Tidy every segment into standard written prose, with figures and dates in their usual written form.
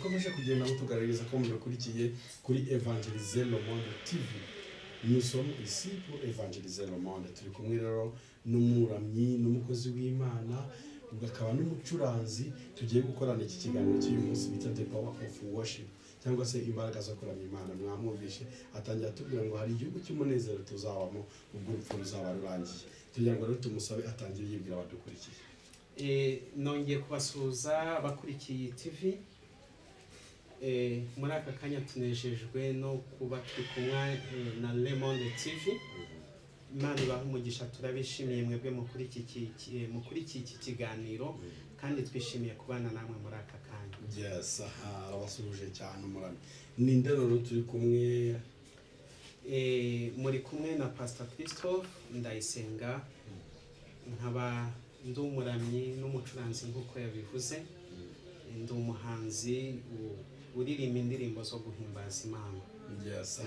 Mukomeje kugenda mutugaragariza ko mudukurikiye kuri Evangeliser le Monde TV. Nous sommes ici pour évangéliser le monde. Turi kumwe rero n'umuramyi n'umukozi w'Imana, akaba n'umucuranzi. Tugiye gukorana iki kiganiro cy'uyu munsi bita The Power of Worship, cyangwa se imbaraga zo kuramya Imana. Mwamwumvishe atangira atubwira ngo hari igihugu cy'umunezero tuzabamo ubwo urupfu ruzaba rurangiye. Tugira ngo rero tumusabe atangire yibwira abadukurikiye. Nongeye kubasuhuza abakurikiye TV. Muri aka kanya tunejejwe no kuba turi kumwe na Le Monde TV. Imana ibahe umugisha, turabishimiye mwebwe mukurikiye iki kiganiro, kandi twishimiye kubana namwe muri aka kanya. Yes, arabasuhuje cyane umuramyi. Ninde rero turi kumwe? Muri kumwe na Pastor Christophe Ndayisenga, nkaba ndi umuramyi n'umucuranzi nk'uko yabivuze. Ndi umuhanzi uririmba indirimbo zo guhimbaza Imana. Yes,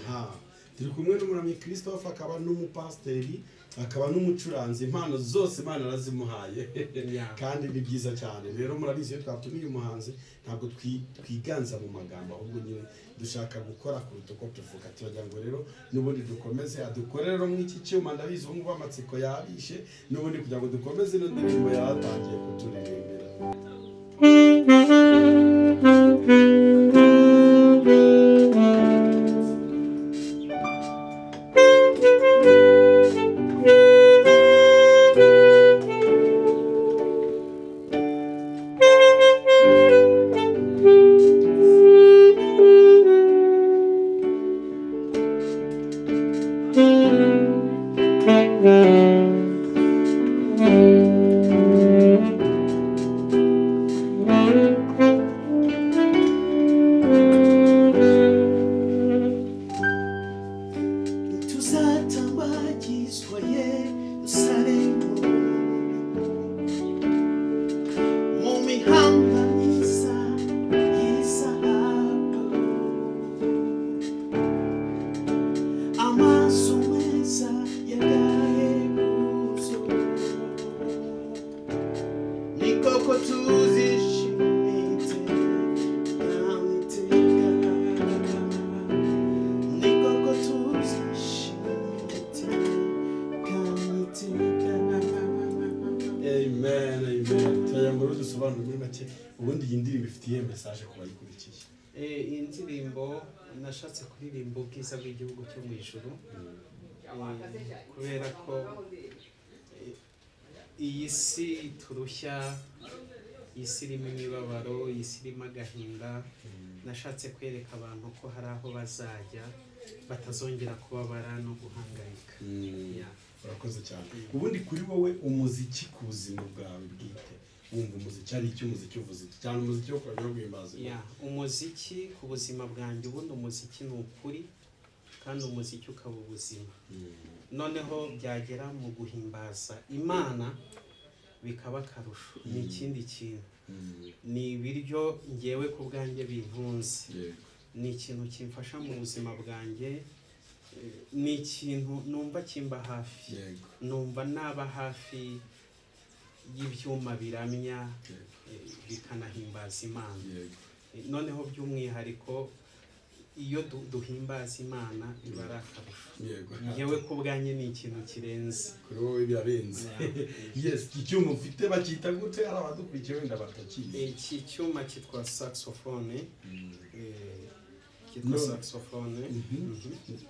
turi kumwe n'umuramyi Christophe, akaba n'umupasiteri, akaba n'umucuranzi. Impano zose Imana arazimuhaye kandi ni byiza cyane. Rero murabizi iyo twatumiye umuhanzi ntabwo twiganza mu magambo, ahubwo nyine dushaka gukora kuruta uko tuvuga. Turagira ngo rero n'ubundi dukomeze adukorere rero mw'iki cyuma. Ndabizi ubu ngubu amatsiko yabishe, n'ubundi kugira ngo dukomeze ino ndirimbo yaratangiye kuturirimbira. Tuzatambagizwa Yerusalemu mu mihanda myiza y'izahabu, amazu meza y'agahebuzo, ni koko tuzishimira iteka, ni koko tuzishimira. Amen, amen. Turagira ngo rero dusobanure muri make ubundi iyi ndirimbo ifitiye message ku bayikurikiye. Iyi ndirimbo nashatse kuririmba ubwiza bw'igihugu cyo mu ijuru, kubera ko iyi si turushya, iyi si irimo imibabaro, iyi si irimo agahinda. Nashatse kwereka abantu ko hari aho bazajya batazongera kubabara no guhangayika. Urakoze cyane. Ubundi kuri wowe umuziki ku buzima bwawe bwite, wumva umuziki ari iki? Umuziki uvuze iki? Cyane umuziki wo kuramya no guhimbaza Imana. Umuziki ku buzima bwanjye, ubundi umuziki ni ukuri, kandi umuziki ukaba ubuzima. Noneho byagera mu guhimbaza Imana bikaba akarusho, ni ikindi kintu. Ni ibiryo ngewe ku bwanjye bintunze, ni ikintu kimfasha mu buzima bwanjye, ni ikintu numva kimba hafi, numva naba hafi y'ibyuma biramya bikanahimbaza Imana. Noneho by'umwihariko iyo duhimbaza Imana biba ari akarusho. Ngewe ku bwanjye ni ikintu kirenze. Kuri wowe birarenze. Yes, iki cyuma ufite bacyita gute? Hari abadukurikiye wenda batakizi. Iki cyuma cyitwa saxophone. Cyitwa saxophone.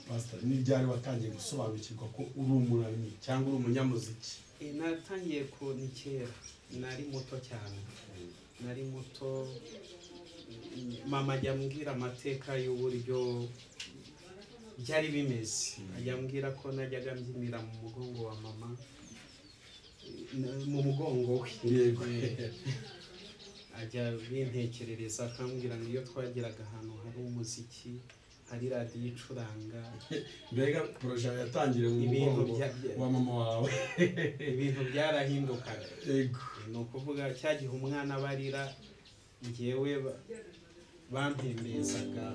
Pastor, ni ryari watangiye gusobanukirwa ko uri umuramyi cyangwa uri umunyamuziki? Natangiye ko ni kera, nari muto cyane. Nari muto, mama ajya ambwira amateka y'uburyo byari bimeze. Ajya ambwira ko najyaga mbyinira mu mugongo wa mama, mu mugongo we. Yego. Ajya bintekerereza akambwira ngo iyo twageraga ahantu hari umuziki, hari radiyo icuranga. Mbega projet yatangiriye mu mugongo wa mama wawe. Ibintu byarahindukaga. Yego. Ni ukuvuga cya gihe umwana barira, ngewe bampembezaga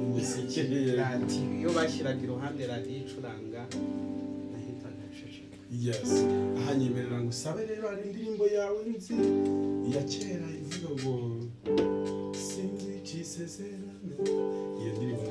umuziki, radiyo. Iyo bashyiraga iruhande radiyo icuranga, nahitaga nceceka. Yes. Aha nyemerera ngo usabe rero hari indirimbo yawe nzi ya kera ivuga ngo isezerano. Iyo ndirimbo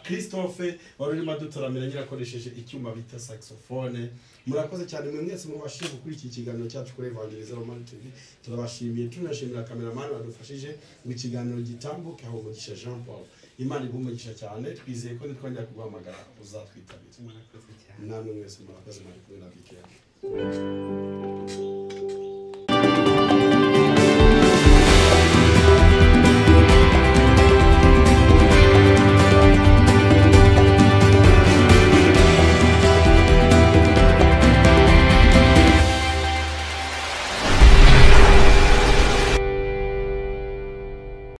Christophe wari urimo adutaramira nyirakoresheje icyuma bita saxophone. Murakoze cyane mwe mwese mubashije gukuri iki kiganiro cyacu kuri Evangelize Roman TV. Turabashimiye, tunashimira cameraman wadufashije ngo ikiganiro gitambuke. Aho umugisha Jean Paul, Imana iguhe cyane. Twizeye ko nitwongera kuguhamagara uzatwitabira. Murakoze cyane. Namwe mwese murakoze, mwari kumwe na BKM.